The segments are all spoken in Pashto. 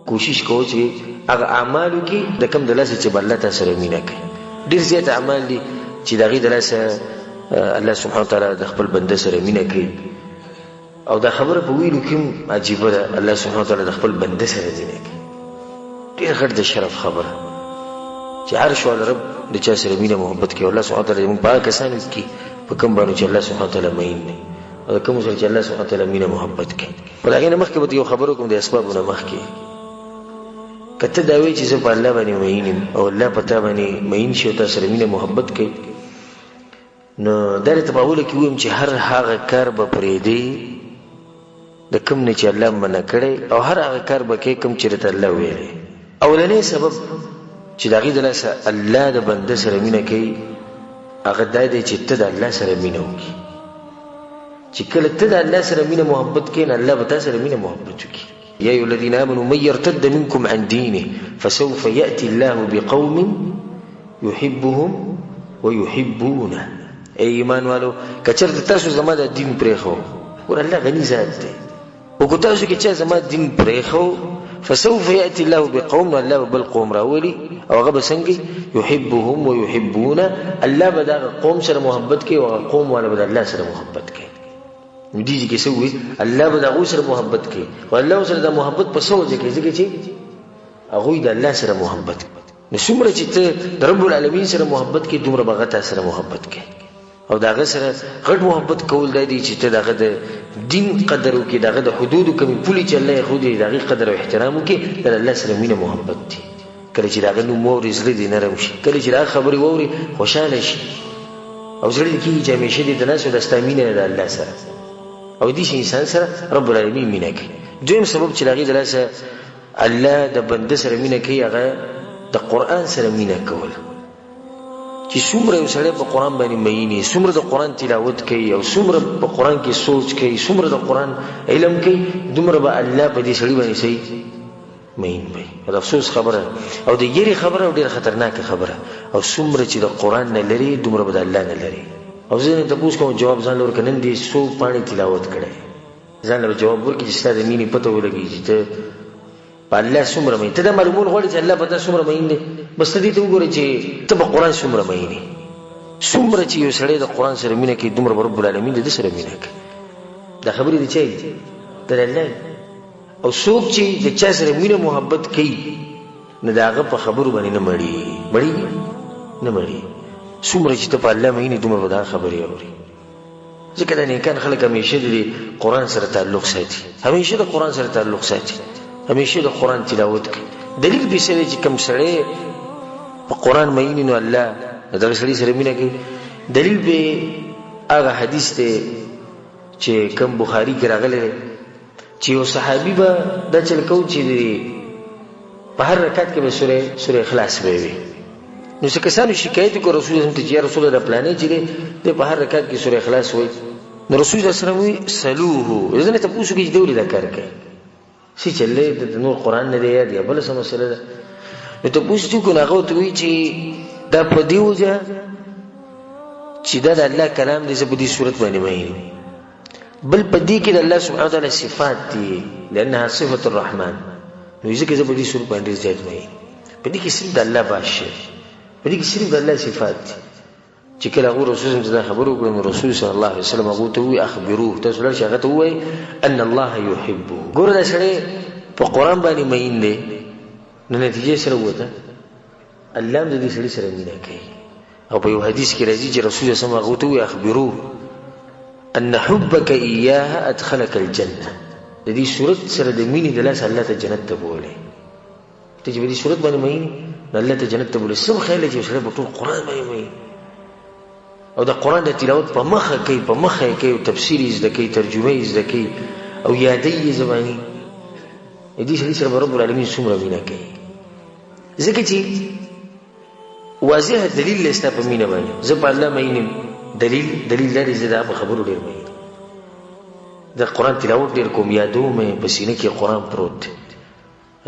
کوشش کوه چې هغه اعمال وکړي د کوم د لاسه چې به الله تا سره مینه کوي. ډېر زیات اعمال دي چې د هغې د لاسه الله سبحانه وتعالی د خپل بنده سره مینه کوي. او دا خبره په ویلو کې هم عجیبه ده، الله سبحانه وتعالی د خپل بنده سره مینه کوي. ډېر غټ د شرف خبره چې عرش والا رب د چا سره مینه محبت کوي. الله سبحانه وتعالی موږ په هغه کسانو کې په کوم باندې چې الله سبحانه وتعالی مین دی او د کوم سره چې الله سبحانه وتعالی مینه محبت کوي. خو د هغې نه مخکې به یو خبره وکړم د اسبابو نه مخکې. که ته دا وایې چې زه په الله باندې مین یم او الله په تا باندې مین شي او تا سره مینه محبت کوي، نو دا درته په اوله کې ووایم چې هر هغه کار به پرېږدې د کوم نه چې الله منع کړی او هر هغه کار به کوې کوم چې درته الله ویلی. اولنی سبب چې د هغې د لاسه الله د بنده سره مینه کوي هغه دا دی چې ته د الله سره مینه وکړي. چې کله ته د الله سره مینه محبت کوې نو الله به تا سره مینه محبت وکړي. يا أيها الذين آمنوا من يرتد منكم عن دينه فسوف يأتي الله بقوم يحبهم ويحبونه. ای ایمان والو، که چېرته تاسو زما د دین پرېښو، ګوره الله غني ذات دی، او که تاسو کې چا زما دین پرېښو فسوف يأتي الله بقوم، نو الله به بل قوم راولي او هغه به څنګه يحبهم ويحبونه، الله به د هغه قوم سره محبت کوي او هغه قوم والا به د الله سره محبت کوي. نو دې کې څه وایي؟ الله به د هغوی سره محبت کوي، خو الله سره د محبت په څه وجه کوي؟ ځکه چې هغوی د الله سره محبت کوي. نو څومره چې ته د رب العالمین سره محبت کوې دومره به هغه تا سره محبت کوي. او د هغه سره غټ محبت کول دا دی چې ته د هغه د دین قدر وکړې، د هغه د حدودو کومې پولې چې الله یې ښودلي د هغې قدر او احترام وکړې، دا د الله سره مینه محبت دی. کله چې د هغه نوم واورې زړه دې نرم شي، کله چې د هغه خبرې واورې خوشحاله شي او زړه دې کېږي چې همېشه دې ته ناست دا ستا مینه ده د الله سره، او داسې انسان سره رب العالمین مینه کوي. دویم سبب چې د هغې د لاسه الله د بنده سره مینه کوي هغه د قرآن سره مینه کول. چې څومره یو سړی په قرآن باندې مین وي، څومره د قرآن تلاوت کوي او څومره په قرآن کې سوچ کوي، څومره د قرآن علم کوي، دومره به الله په دې سړي باندې صحیح مین وي. د افسوس خبره او د یرې خبره او ډېره خطرناکه خبره. او څومره چې د قرآن نه لري دومره به د الله نه لري. او زه نن تپوس کوم جواب ځان له ورکړه، نن دې څو پاڼې تلاوت کړی؟ ځان له جواب ورکړي چې ستا د مینې پته ولګي چې ته په الله څومره مین. ته دا معلومول غواړې چې الله په تا څومره مین دی، بس ته دې ته وګوره چې ته په قرآن څومره مین یې. څومره چې یو سړی د قرآن سره مینه کوي دومره به رب العالمین د ده سره مینه کوي. دا خبرې د چا دي؟ د الله دي. او څوک چې د چا سره مینه محبت کوي نو د هغه په خبرو باندې نه مړي، مړېږي نه مړي. څومره چې ته په الله مین یې دومره به د هغه خبرې اورې. ځکه د نیکان خلک همیشه د قرآن سره تعلق ساتي، همیشه د قرآن سره تعلق ساتي، همیشه د قرآن تلاوت کوي. دلیل پې څه دی؟ چې کوم سړی په قرآن مین نو الله د دغه سړي سره مینه کوي. دلیل پې هغه حدیث دی چې کوم بخاري کې راغلی دی چې یو صحابي به دا چل کو چې په هر رکعت کې به سورې اخلاص به وي. نو څه کسانو شکایت وکړ رسول الله ته چې یا رسول الله دا پلانې چې دی دی په هر رکعت کې سورې اخلاص وایي. نو رسول الله صلی الله علیه وسلم وایي سلوه، زه نه تپوس وکړي چې دی ولې دا کار کوي، څه چل دی، د نور قرآن نه دی یاد یا بله څه مسله ده. نو تپوس چې وکړو نو هغه ورته وایي چې دا په دې وجه چې دا د الله کلام دی، زه په دې صورت باندې مین یم. بل په دې کې د الله سبحانه وتعالی صفات دي، لأنها صفة الرحمن، نو ځکه زه په دې صورت باندې ډېر زیات مین یم. په دې کې صرف د الله باش شی، په دې کې صرف د الله صفات دي. چې کله هغو رسول صلی الله خبرې وکړې نو رسول صلی الله علیه وسلم هغو ته ووایي اخبروه، تاسو لاړ شئ هغه ته ووایئ ان الله یحبه. ګوره دا سړی په قرآن باندې مین دی، نو نتیجه یې سره ووته، الله هم د دې سړي سره مینه کوي. او په یو حدیث کې راځي چې رسول الله صلی الله علیه وسلم هغو ته ووایي اخبروه ان حبک ایاها ادخلک الجنه. د دې صورت سره د مینې د لاسه الله ته جنت ته بولې. ته چې په دې صورت باندې مین نو الله ته جنت ته بولې. څه خیال چې سړی په ټول قرآن باندې مین او د قرآن د تلاوت په مخه کوي، په مخه یې کوي، تفسیر یې زده کوي، ترجمه یې زده کوي او یادوي یې زباني، دې سړي سره به رب العالمین څومره مینه کوي. ځکه چې واضح دلیل دی ستا په مینه باندې، زه په الله مین یم، دلیل دا دی زه د هغه په خبرو ډېر مین یم، د قرآن تلاوت ډېر کوم، یادوم یې، په سینه کې قرآن پروت دی.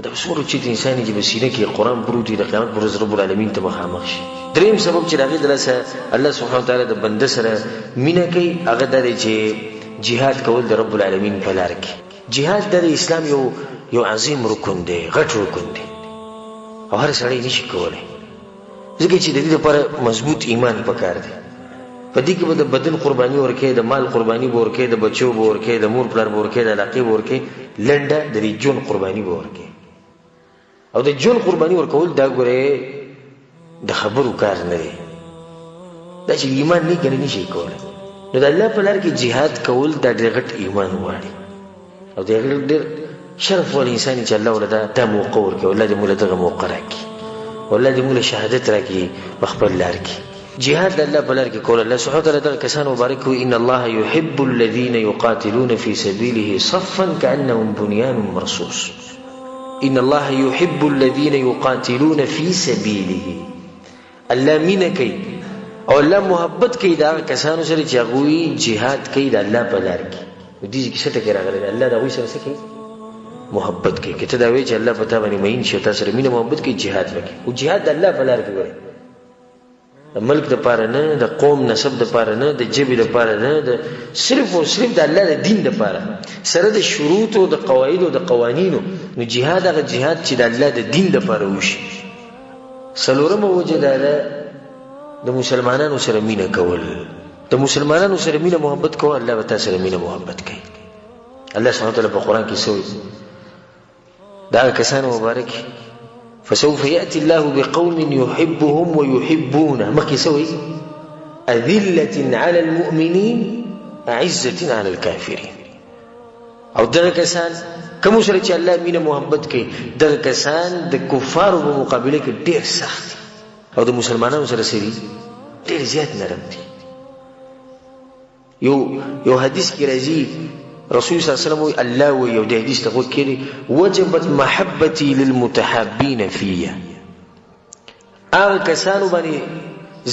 دا څومره اوچت انسان چې په سینه کې قرآن پروت وي، د قیامت پر ورځ رب العالمین ته مخامخ شي. دریم سبب چې د هغې د لاسه الله سبحانه وتعالی د بنده سره مینه کوي هغه دا دی چې جهاد کول د رب العالمین په لار کې. جهاد دا د اسلام یو یو عظیم رکن دی، غټ رکن دی، او هر سړی نشي کولی، ځکه چې د دې لپاره مضبوط ایمان پکار دی. په دې کې به د بدن قرباني ورکوې، د مال قرباني به ورکوې، د بچو به ورکوې، د مور پلار به ورکوې، د علاقې به ورکوې، لنډه د دې ژوند قرباني به ورکوې. او د ژوند قرباني ورکول دا ګورې د خبرو کار نه دی، دا چې ایمان نه کنه نشي کولی. نو د الله په لار کې جهاد کول دا ډېر غټ ایمان غواړي، او د هغې ډېر شرف والا انسان چې الله ورته دا موقع ورکوي. الله دې موږ له دغه موقع راکړي، الله دې موږ له شهادت راکړي په خپل لار کې. جهاد د الله په لار کې کول، الله سبحانه وتعالی دغه کسان مبارک وي، ان الله يحب الذين يقاتلون في سبيله صفا كأنهم بنيان مرصوص. ان الله يحب الذين يقاتلون في سبيله. الله مینه کوي او الله محبت کوي د هغه کسانو سره چې هغوی جهاد کوي د الله په لار کې. نو دې کې څه ټکی راغلی دی؟ الله د هغوی سره څه کوي؟ محبت کوي. که ته دا وایې چې الله په تا باندې مین شي او تا سره مینه محبت کوي، جهاد وکړي. خو جهاد د الله په لار کې وایي، د ملک دپاره نه، د قوم نسب دپاره نه، د ژبې دپاره نه، د صرف او صرف د الله د دین دپاره، سره د شروطو، د قواعدو، د قوانینو. نو جهاد هغه جهاد چې د الله د دین دپاره وشي. څلورمه وجه دا ده د مسلمانانو سره مینه کول. د مسلمانانو سره مینه محبت کوه، الله به تا سره مینه محبت کوي. الله سبحانه وتعالی په قرآن کې څه وایي؟ دا کسان مبارک فسوف يأتي الله بقوم يحبهم ويحبونه، مخکې څه وایي؟ أذلة على المؤمنين أعزة على الكافرين. او دغه کسان کوم سره چې الله مینه محبت کوي، دغه کسان د کفارو په مقابله کې ډېر سخت دي، او د مسلمانانو سره سری ډېر زیات نرم دي. یو حدیث کې راځي رسول صلی الله علیه وسلم وایي، الله وایي، او د حدیث ته غوږ کښېږدئ، وجبت محبتي للمتحابین فیه. هغه کسانو باندې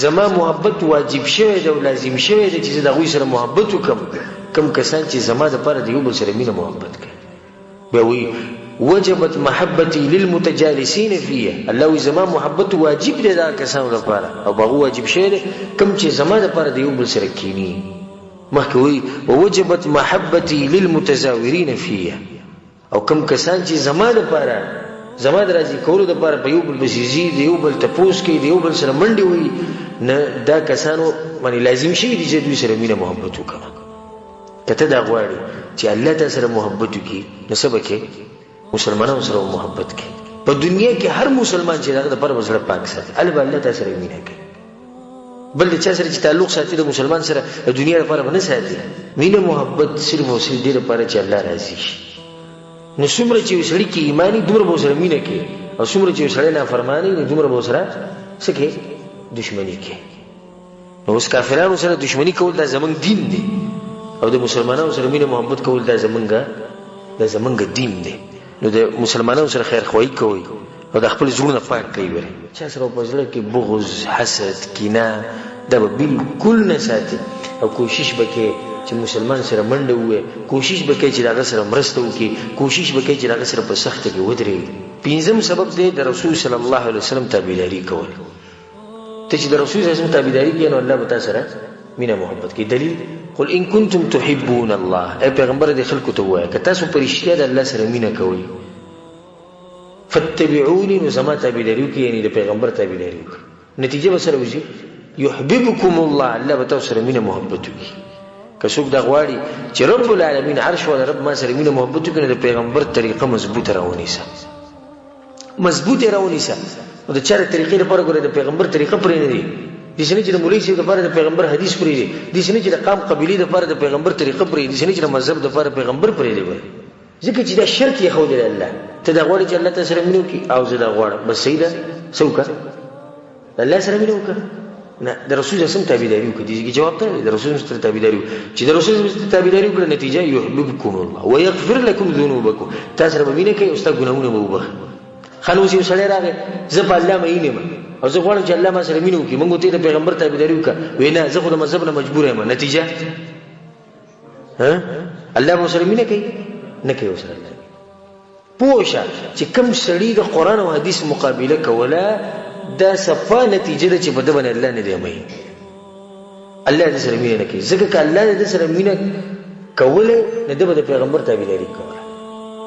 زما محبت واجب شوی دی او لازم شوی دی چې زه د هغوی سره محبت وکړم، کوم کسان چې زما دپاره د یو بل سره مینه محبت کوي. بیا وایي وجبت محبتي للمتجالسین فیه. الله وایي زما محبت واجب دی دغه کسانو دپاره، او په هغو واجب شوی دی کوم چې زما دپاره د یو بل سره کښېني. مخکې وایي ووجبت محبتي للمتزاورین فیه. او کوم کسان چې زما دپاره، زما د راضي کولو دپاره په یو بل پسې ځي، د یو بل تپوس کوي، د یو بل سره منډې وهي، نه دا کسانو باندې لازم شوي دي چې دوی سره مینه محبت وکړم. که ته دا غواړې چې الله تا سره محبت وکړي، نو څه به کوې؟ مسلمانانو سره به محبت کوې. په دنیا کې هر مسلمان چې د هغه دپاره به زړه پاک ساتي، هله به الله تا سره مینه کوي. بل د چا سره چې تعلق ساتي د مسلمان سره د دنیا لپاره به نه ساتي. مینه محبت صرف او صرف دې لپاره چې الله راضي شي. نو څومره چې یو سړي کې ایمان وي دومره به ورسره مینه کوي، او څومره چې یو سړی نافرمانه وي نو دومره به ورسره څه کوي؟ دښمني کوي. نو اوس کافرانو سره دښمني کول دا زمونږ دین دی، او د مسلمانانو سره مینه محبت کول دا زمونږ دین دی. نو د مسلمانانو سره خیرخواهي کوئ او د خپل زړونه پاک کړئ. ورې چا سره په زړه کې بغض، حسد، کینه دا به بالکل نه ساتي، او کوشش به کوي چې مسلمان سره منډه ووهي، کوشش به کوي چې د هغه سره مرسته وکړي، کوشش به کوي چې د هغه سره په سخته کې ودرېږي. پنځم سبب دی د رسول صلی الله علیه وسلم تابعداري کول. ته چې د رسول صلی الله علیه وسلم تابعداري کوې نو الله به تا سره مینه محبت کوي. دلیل قل ان کنتم تحبون الله، ای پیغمبر دې خلکو ته ووایه که تاسو په رښتیا د الله سره مینه کوئ، فاتبعوني، نو زما تابعداري وکړئ، یعنې د پیغمبر تابعداري وکړئ. نتیجه به سره وځي یحببکم الله، الله به تاسو سره مینه محبت وکړي. که څوک دا غواړي چې رب العالمین عرش والا رب ما سره مینه محبت وکړي، نو د پیغمبر طریقه مضبوطه راونیسه، مضبوطه راونیسه. نو د چا د طریقې لپاره ګوره د پیغمبر طریقه پرې نه دی، داسې نه چې د مولوي صاحب دپاره د پیغمبر حدیث پرې دی، داسې نه چې د قام قبیلې دپاره د پیغمبر طریقه پرې دی، داسې نه چې د مذهب دپاره پیغمبر پرې دی. ګوره ځکه چې دا شرط یې ښودلی الله ته دا غواړې چې الله تا سره مینه وکړي، او زه دا غواړم، بس صحیح ده، څه وکړه؟ د الله سره مینه وکړه، نه د رسول صلی الله علیه وسلم تابعداري وکړه. دې کې جواب ته د رسول صلی الله علیه وسلم تابعداري وکړه، چې د رسول صلی الله علیه وسلم تابعداري وکړه نتیجه یحببکم الله ویغفر لکم ذنوبکم، تا سره به مینه کوي او ستا ګناهونه به وبخښي. ښه نو اوس یو سړی راغی، زه په الله مین یم او زه غواړم چې الله ما سره مینه وکړي، موږ ورته د پیغمبر تابعداري وکړه، وایي نه زه خو د مذهب نه مجبور یم. نتیجه ها الله به سره مینه کوي؟ نه کوي ورسره الله. پوه شه چې کوم سړي د قرآن او حدیث مقابله کوله، دا صفا نتیجه ده چې په ده باندې الله نه دی مین، الله دې سره مینه نه کوي. ځکه که الله دې سره مینه کوله نو ده به د پیغمبر تابعداري کوله.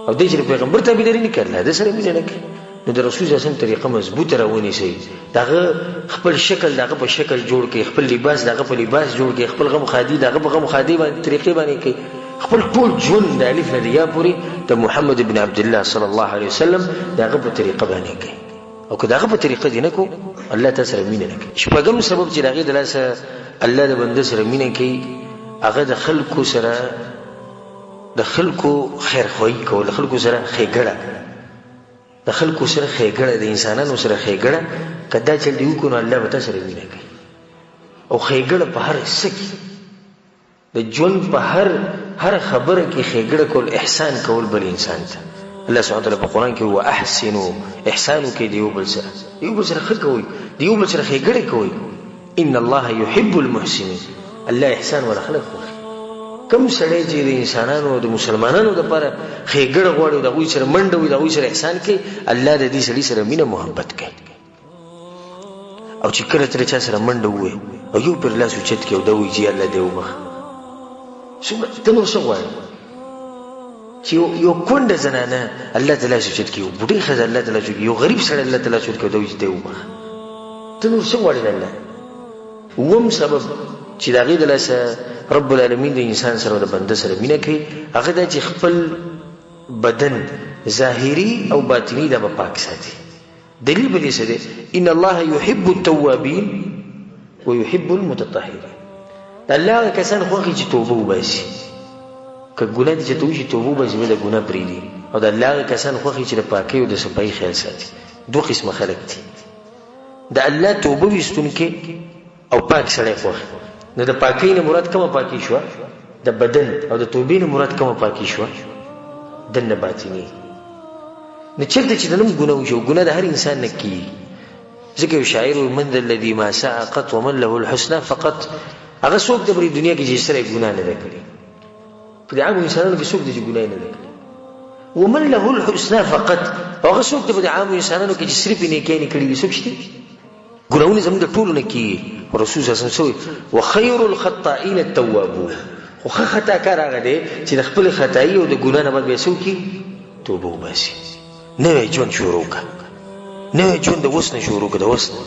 او دی چې د پیغمبر تابعداري نه کوي، الله د سره مینه نه کوي. نو د رسول صلی الله علیه وسلم طریقه مضبوطه راونیسئ، د هغه خپل شکل د هغه په شکل جوړ کړئ، خپل لباس د هغه په لباس جوړ کړئ، خپل غم ښادي د هغه په غم ښادۍ باندې طریقې باندې کوي، خپل ټول ژوند د الف نه د یا پورې د محمد ابن عبدالله صلی الله علیه وسلم د هغه په طریقه باندې کوي. او که د هغه په طریقه دې نه کو، الله تا سره مینه نه کوي. شپږم سبب چې د هغې د لاسه الله د بنده سره مینه کوي، هغه د خلکو سره د خلکو خیرخواهي کول، د خلکو سره ښېګړه، د خلکو سره ښېګړه، د انسانانو سره ښېګړه. که دا چل دې وکړو نو الله به تا سره مینه کوي. او ښېګړه په هر څه کې، د ژوند په هر خبره کې ښېګړه کول، احسان کول بل انسان ته. الله سبحانه وتعالی په قرآن کې واحسنو، احسان وکړئ د یو بل سره، د یو بل سره ښه کوئ، د یو بل سره ښېګړې کوئ. ان الله يحب المحسنين، الله احسان ولا خلک خوښوي. کوم سړی چې د انسانانو او د مسلمانانو دپاره ښېګړه غواړي او د هغوی سره منډه وي، د هغوی سره احسان کوي، الله د دې سړي سره مینه محبت کوي. او چې کله تر چا سره منډه ووایي او یو پر لاس اوچت کړي او دا وایي چې الله دې وبخښه، څومره ته نور څه غواړې چې یو کونډه زنانه الله ته لاس اوچت کړي، یو بوډۍ ښځه الله ته لاس اوچت کړي، یو غریب سړی الله ته لاس اوچت کړي او دا وایي چې دی وبخښه، ته نور څه غواړې د الله؟ اووم سبب چې د هغې د لاسه رب العالمین د انسان سره او د بنده سره مینه کوي، هغه دا چې خپل بدن ظاهري او باطني دا به پاک ساتي. دلیل په دې څه دی؟ ان الله يحب التوابین ويحب المتطهرین. د الله هغه کسان خوښي چې توبه وباسي، که ګناه دې چېرته وشي توبه وباسي، بیا د ګناه پرېږدي. او د الله هغه کسان خوښي چې د پاکۍ او د صفایي خیال ساتي. دوه قسمه خلک دي، د الله توبه ویستونکي او پاک سړی خوښ. نو د پاکۍ نه مراد کومه پاکي شوه؟ د بدن. او د توبې نه مراد کومه پاکي شوه؟ دننه باطني. نو چېرته چې د نوم ګناه وشي، او ګناه د هر انسان نه کېږي، ځکه یو شاعر وایي من ذا الذي ما ساء قط ومن له الحسنى فقط، هغه څوک دی په دې دنیا کې چې سره یې ګناه نه ده کړې. په دې عامو انسانانو کې څوک دی چې ګناه یې نه ده کړې؟ ومن له الحسنى فقط، او هغه څوک دی په دې عامو انسانانو کې چې صرف یې نیکیانې کړې دي؟ څوک شته؟ ګناهونه زموږ د ټولو نه کېږي. رسول صلی الله علیه وسلم څه وایي؟ وخیر الخطائین التوابون. خو ښه خطاکار هغه دی چې د خپلې خطایي او د ګناه نه بعد بیا څه وکړي؟ توبه وباسي، نوی ژوند شروع کړه، نوی ژوند د اوس نه شروع کړه، د اوس نه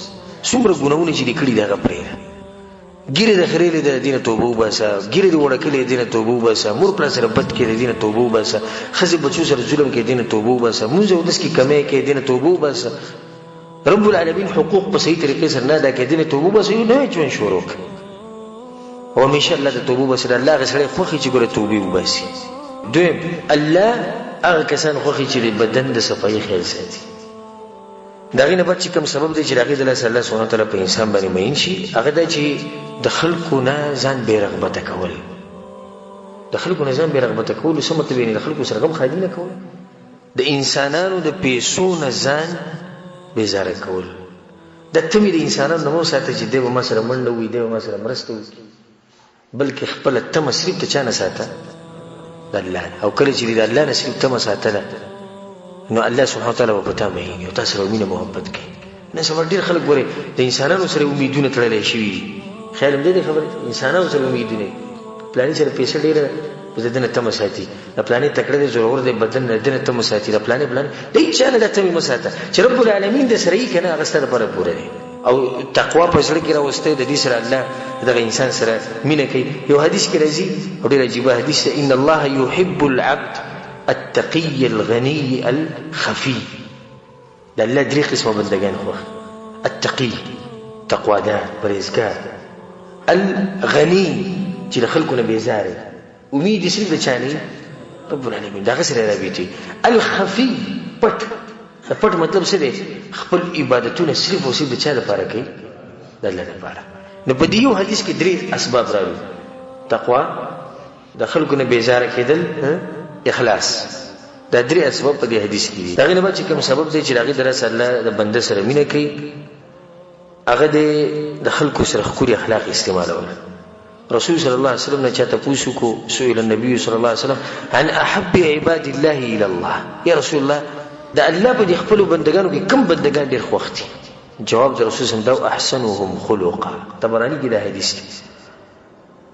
څومره ګناهونه چې دې کړي دي هغه پرېږده. ږیرې د خرېلې ده، د دې نه توبه وباسه. ږیرې دې وړکلې، د دې نه توبه وباسه. مور پلار سره بد کې، د دې نه توبه وباسه. ښځې بچو سره ظلم کې، د دې نه توبه وباسه. مونځ او اودس کې کمی کې، د دې نه توبه وباسه. رب العالمین حقوق په صحیح طریقې سره نه ادا کړي، د دې نه توبه وباسه، یو نوی ژوند شروع کړه. او همیشه الله ته توبه وباسي. د الله هغه سړی خوښي چې ګوره توبې وباسي. دویم، الله هغه کسان خوښي چې د بدن د صفایي خیال ساتي. د هغې نه بعد چې کوم سبب دی چې د هغې د لاسه الله سبحانه وتعالی په انسان باندې مین شي، هغه دا چې د خلکو نه ځان بې رغبته کول. د خلکو نه ځان بې رغبته کولو څه مطلب؟ یعنې د خلکو سره غم ښادي نه کول، د انسانانو د پیسو نه ځان بېزاره کول. دا تمې د انسانانو نه مه وساته چې دی به ما سره منډه ووهي، دی به ما سره مرسته وکړي، بلکې خپله تمه صرف د چا نه ساته؟ د الله نه. او کله چې د الله نه صرف تمه ساتله نو الله سبحانه وتعالی به په تا مین او تا سره مینه محبت کوي. نن سبا ډېر خلک ګورئ د انسانانو سره امیدونه تړلی شوي دي. خیال هم دی دې خبرې، انسانانو سره امیدونه، پلاني سره پیسې ډېره ده بس د ده نه تمه ساتي، د پلاني تکړه دی زورور دی بدن نه د ده نه تمه ساتي، د پلاني پلاني د هېچا نه دا تمې مه ساته چې رب العالمین د سره یې که نه هغه ستا دپاره پوره دی. او تقوا په زړه کې راوستی د دې سره الله دغه انسان سره مینه کوي. یو حدیث کې راځي او ډېر عجیبه حدیث دی، ان الله يحب العبد التقي الغني الخفي. د الله درې قسمه بندګان خوښ: التقي تقوادار پرهېزګار، الغني چې د خلکو نه بېزاره وي، امید یې صرف د چا نه وي؟ رب العالمین، د هغه سره رابطه وي. الخفي پټ، د پټ مطلب څه دی؟ خپل عبادتونه صرف او صرف د چا لپاره کوي؟ د الله لپاره. نو په دې یو حدیث کې درې اسباب راوړي: تقوا، د خلکو نه بېزاره کېدل، اخلاص. دا درې اسباب په دې حدیث کې دي. د هغې نه بعد چې کوم سبب دی چې د هغې د لاسه الله د بنده سره مینه کوي، هغه دی د خلکو سره ښکلي اخلاق استعمالول. رسول صلی الله علیه وسلم نه چا تپوس وکړو، سئل النبي صلی الله علیه وسلم عن احب عباد الله الى الله، یا رسول الله د الله په دې خپلو بندګانو کې کوم بندګان ډېر خوښ دي؟ جواب د رسول صلی الله علیه وسلم دا احسنهم خلقا. طبراني کې دا حدیث دی.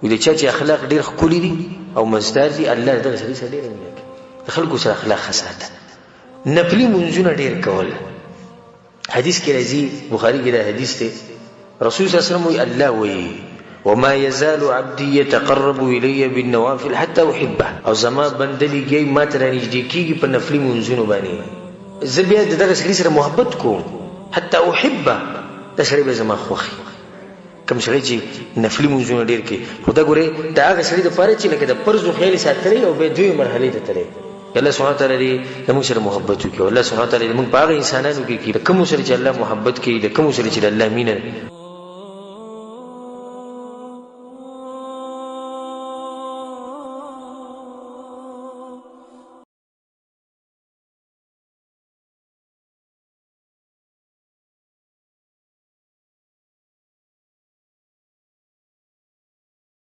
وي د چا چې اخلاق ډېر ښکلي دي او مزدار دي، الله دغه سړي سره ډېره مینه کوي. د خلکو سره اخلاق ښه ساته. نفلي لمونځونه ډېر کول. حدیث کې راځي، بخاري کې دا حدیث دی، رسول صلی الله علیه وسلم وایي، الله وایي، وما يزال عبدي يتقرب الي بالنوافل حتى احبه، او زما بنده لګیای ما ته رانږدې کېږي په نفلي لمونځونو باندې، زه بیا د دغه سړي سره محبت کوم، حتى احبه، دا سړی بیا زما خوښ. کوم سړی چې نفلي لمونځونه ډېر کوي، خو دا ګورې د هغه سړي دپاره چې لکه د فرضو خیال یې ساتلی او بیا دویمې مرحلې ته تللی. الله سبحانه وتعالی دې له موږ سره محبت وکړي او الله سبحانه وتعالی دې موږ په هغه انسانانو کې کړي د کومو سره چې الله محبت کوي، د کومو سره چې د الله مینه ده.